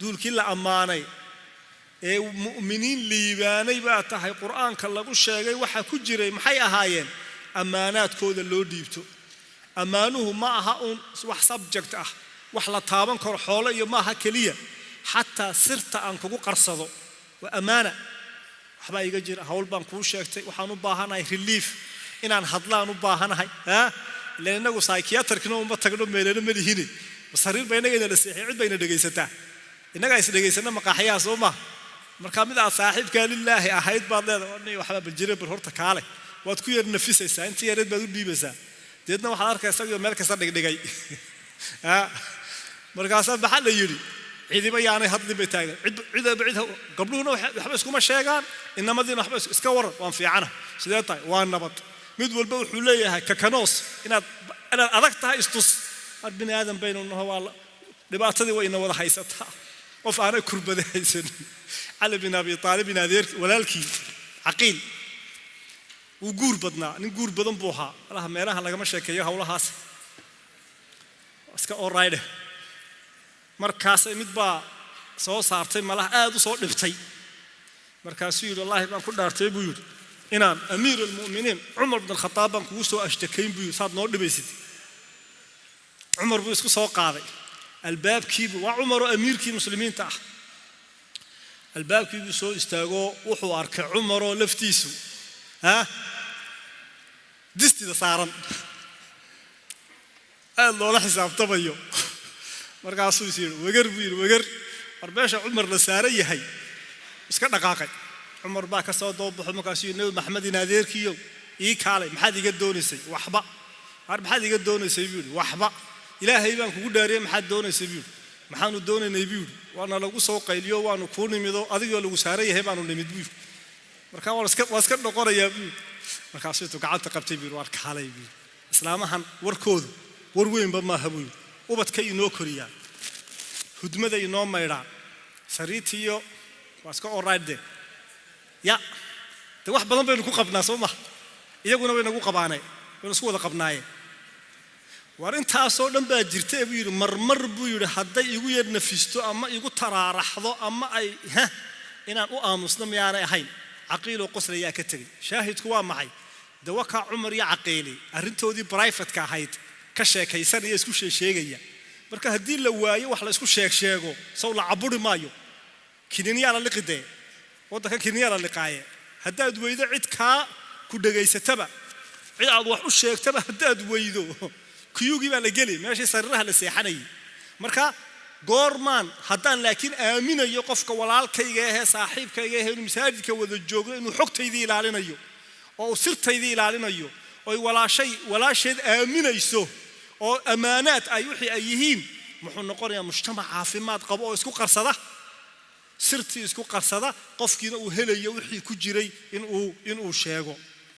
Duulkii la ammaanay ee mu'miniin liibaanay baa tahay Qur'aanka lagu sheegay, waxaa ku jiray maxay ahaayeen? Ammaanaadkooda loo dhiibto. Ammaanuhu ma aha uun wax subject ah, wax la taaban karo, xoolo iyo maaha keliya. Xataa sirta aan kugu qarsado waa ammaana. Waxbaa iga jira, hawl baan kuu sheegtay, waxaan u baahanahay relief, inaan hadlaan u baahanahay. Ilan innagu psychiatrkina uma tagno, meelana ma lihine, sariir ba innagayna la seexiyo, cid bayna dhegaysataa, innagaa is dhegaysana maqaaxyaha, soo maha? Marka mid aad saaxiibkaa lilaahi ahayd baad leedahay, waxbaa bal jira, bal horta kaale, waad ku yar nafisaysaa, intii yareed baad u dhiibaysaa. Deedna waxaad arkaysa isagoo meel kasta dhigdhigay. Markaasaa maxaa la yidhi? Cidiba yaanay hadlin bay taagan, cid cid gabdhuhuna waxba iskuma sheegaan, inamadiina waxba iska waran, waan fiicana, sidee tahay, waa nabad. Mid walba wuxuu leeyahay kakanoos inaad adag tahay istus. Mar bini aadan baynu naho, waa dhibaatadii way ina wada haysataa, qof aanay kurbada haysanin. Cali bin Abi Aalibin adeer walaalkii Caqiil wuu guur badnaa, nin guur badan buu ahaa. Malaha meelaha lagama sheekeeyo howlahaas, iska oraydhe. Markaasay mid baa soo saartay, malaha aad u soo dhibtay. Markaasuu yidhi, "Wallaahi baan ku dhaartay," buu yidhi, "inaan amiir almu'miniin Cumar bin Alkhataab baan kugu soo ashtakayn," buu yidhi, "saad noo dhibaysid." Cumar buu isku soo qaaday albaabkiibu, waa Cumaroo amiirkii muslimiinta ah. Albaabkiibuu soo istaagoo wuxuu arkay Cumaroo laftiisu ha distida saaran, aad loola xisaabtamayo. Markaasuu is yidhi, "Wegar," buu yidhi, "wegar war meesha Cumar la saaran yahay." Iska dhaqaaqay. Cumar baa ka soo doobaxo. Markaasuu yidhi, "Nabi Maxamed in adeerkiiyo, ii kaalay, maxaad iga doonaysay?" "Waxba." "Har maxaad iga doonaysay?" buu yidhi. "Waxba." "Ilaahay baan kugu dhaariyey, maxaad doonaysay?" buu yidhi. "Maxaanu doonaynay?" buu yidhi. "Waana lagu soo qayliyo, waanu kuu nimido, adigoo lagu saaran yahay baanu nimid," buu yidhi. "Marka waa iska noqonayaa," buu yidhi. Markaasuu intuu gacanta qabtay buu yidhi, "Waar kaalay," buu yidhi. "Islaamahan warkoodu war weynba maaha," buu yidhi. "Ubadkay inoo koriyaan, hudmada inoo maydhaan, sariirtiiyo waa iska oraydde ya de wax badan baynu ku qabnaa, soo maha? Iyaguna way nagu qabaanee, waynu isku wada qabnaaye. War intaasoo dhan baa jirta," buu yidhi. "Marmar," buu yidhi, "hadday igu yar nafisto ama igu taraaraxdo ama ay ha inaan u aamusno miyaanay ahayn?" Caqiiloo qoslayaa ka tegey. Shaahidku waa maxay? Dawakaa Cumar iyo Caqiili arrintoodii privateka ahayd ka sheekaysanaya, isku sheesheegaya. Marka haddii la waayo wax la isku sheeg sheego, sow la caburi maayo? Kininiyaa la liqi dee, waddanka kininiyaa la liqaaye. Haddaad weydo cid kaa ku dhegaysataba, cid aad wax u sheegtaba haddaad weydo, queuegii baa la geli, meeshii sariiraha la seexanayay. Marka goormaan haddaan laakiin aaminayo qofka walaalkayga ahee, saaxiibkayga ahee, inuu masaajidka wada joogno, inuu xogtaydii ilaalinayo oo uu sirtaydii ilaalinayo, oy walaashay walaasheed aaminayso, oo ammaanaad ay wixii ay yihiin, muxuu noqonayaa? Mujtamac caafimaad qabo oo isku qarsada sirtii, isku qarsada, qofkiina uu helayo wixii ku jiray inuu sheego.